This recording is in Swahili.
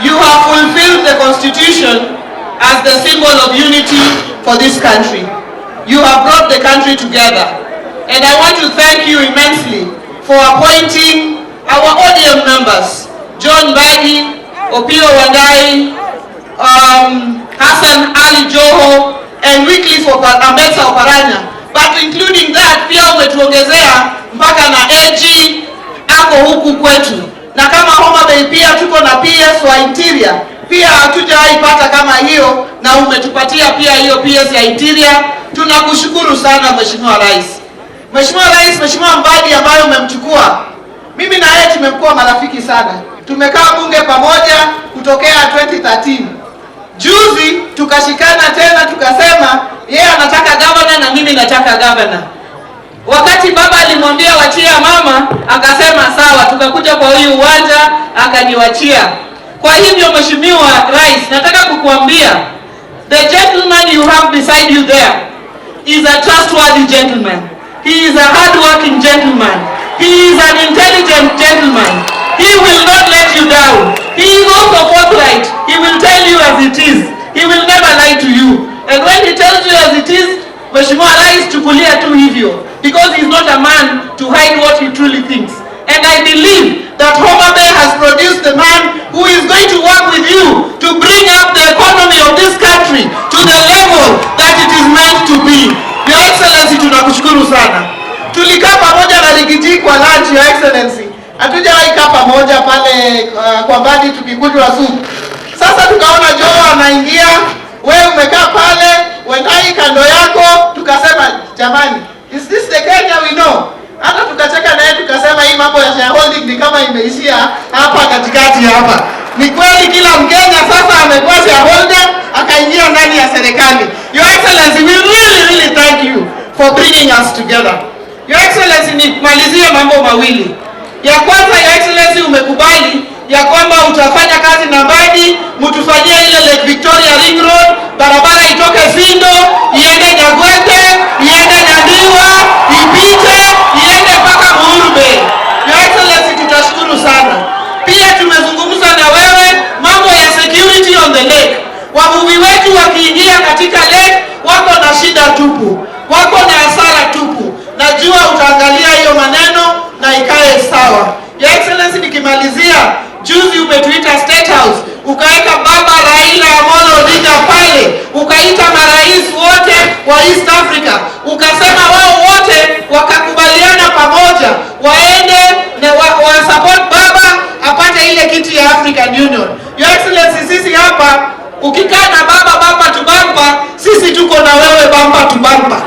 You have fulfilled the constitution as the symbol of unity for this country. You have brought the country together. And I want to thank you immensely for appointing our ODM members, John Mbadi, Opiyo Wandayi, Hassan Ali Joho, and Wycliffe Ambetsa Oparanya. But including that, pia umetuongezea mpaka na AG ako huku kwetu, na kama Homa Bay pia tuko na PS wa Interior, pia hatujawahi pata kama hiyo, na umetupatia pia hiyo PS ya Interior. Tunakushukuru sana, Mheshimiwa Rais. Mheshimiwa Rais, Mheshimiwa Mbadi ambayo umemchukua, mimi na yeye tumekuwa marafiki sana, tumekaa bunge pamoja kutokea 2013. Juzi tukashikana tena tukasema yeye anataka governor na mimi nataka governor. Wakati baba alimwambia wachia mama, akasema sawa, tukakuja kwa huyu uwanja akaniwachia. Kwa hivyo, Mheshimiwa Rais, nataka kukuambia the gentleman you have beside you there is a trustworthy gentleman. He is a hardworking gentleman. He is an intelligent gentleman. He will not let you down. He is also forthright. He will tell you as it is. He will never lie to you. And when he tells you as it is, Mheshimiwa Rais, chukulia tu hivyo, because he's not a man to hide what he truly thinks. And I believe that Homa Bay has produced the man who is going to work with you to bring up the economy of this country to the level that it is meant to be. Your Excellency, tunakushukuru sana. Tulikaa pamoja na Riggy G kwa lunch, Your Excellency. Hatujawahi kaa pamoja pale kwa Mbadi tukikunywa supu. Sasa tukaona Joho anaingia, wewe umekaa pale, Wandayi kando yako, tukasema, "Jamani, is this the Kenya we know?" Hata tukacheka naye tukasema hii mambo ya shareholding ni kama imeishia hapa katikati hapa. Ni kweli kila Mkenya sasa amekuwa shareholder, akaingia ndani ya serikali. Your Excellency, we really really thank you for bringing us together. Your Excellency, nimalizie mambo mawili. Ya kwanza, Your Excellency, umekubali ya kwamba utafanya kazi na Mbadi, mtufanyie ile Lake Victoria Ring Road, barabara itoke Sindo iende Nyagwete, iende Nyandiwa, ipite iende mpaka Muhuru Bay. Your Excellency, tutashukuru sana. Pia tumezungumza na wewe mambo ya security on the lake. Wavuvi wetu wakiingia katika lake wako na shida tupu, wako na hasara tupu. Najua utaangalia hiyo maneno na ikae sawa. Your Excellency, nikimalizia, juzi umetuita State House, ukaweka Baba Raila Amolo Odinga pale, ukaita marais wote wa East Africa, ukasema wao wote wakakubaliana pamoja waende na wa support baba apate ile kiti ya African Union. Your Excellency, sisi hapa ukikaa na baba bumper to bumper, sisi tuko na wewe bumper to bumper.